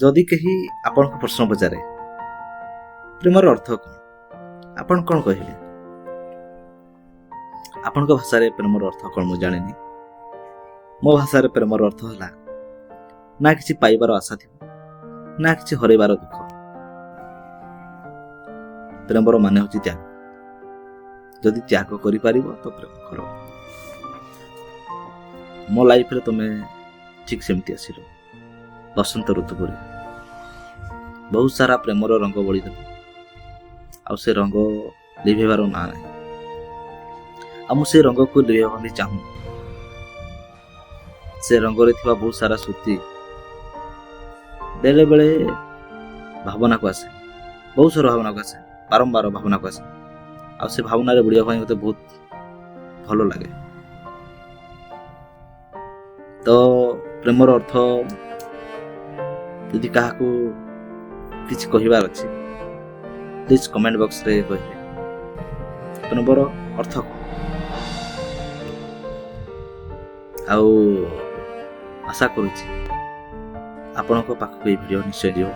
ଯଦି କେହି ଆପଣଙ୍କୁ ପ୍ରଶ୍ନ ପଚାରେ ପ୍ରେମର ଅର୍ଥ କ'ଣ, ଆପଣ କ'ଣ କହିବେ? ଆପଣଙ୍କ ଭାଷାରେ ପ୍ରେମର ଅର୍ଥ କ'ଣ ମୁଁ ଜାଣିନି। ମୋ ଭାଷାରେ ପ୍ରେମର ଅର୍ଥ ହେଲା ନା କିଛି ପାଇବାର ଆଶା ଥିବ, ନା କିଛି ହରାଇବାର ଦୁଃଖ। ପ୍ରେମର ମାନେ ହେଉଛି ତ୍ୟାଗ। ଯଦି ତ୍ୟାଗ କରିପାରିବ ତ ପ୍ରେମ କର। ମୋ ଲାଇଫରେ ତୁମେ ଠିକ୍ ସେମିତି ଆସିଲ, ବସନ୍ତ ଋତୁ ପରି। ବହୁତ ସାରା ପ୍ରେମର ରଙ୍ଗ ବୋଳିଦେଲ, ଆଉ ସେ ରଙ୍ଗ ଲିଭେଇବାର ନାଁ ନାହିଁ। ଆଉ ମୁଁ ସେ ରଙ୍ଗକୁ ଲିଭେଇବା ବି ଚାହୁଁନି। ସେ ରଙ୍ଗରେ ଥିବା ବହୁତ ସାରା ସ୍ମୃତି ବେଳେବେଳେ ଭାବନାକୁ ଆସେ, ବହୁତ ସାରା ଭାବନାକୁ ଆସେ, ବାରମ୍ବାର ଭାବନାକୁ ଆସେ। ଆଉ ସେ ଭାବନାରେ ବୁଡ଼ିବା ପାଇଁ ମୋତେ ବହୁତ ଭଲ ଲାଗେ। ତ ପ୍ରେମର ଅର୍ଥ ଯଦି କାହାକୁ କିଛି କହିବାର ଅଛି, ପ୍ଲିଜ୍ କମେଣ୍ଟ ବକ୍ସରେ କହିବେ ପ୍ରେମର ଅର୍ଥ କ'ଣ। ଆଉ ଆଶା କରୁଛି ଆପଣଙ୍କ ପାଖକୁ ଏଇ ଭିଡ଼ିଓ ନିଶ୍ଚୟ ଯିବ।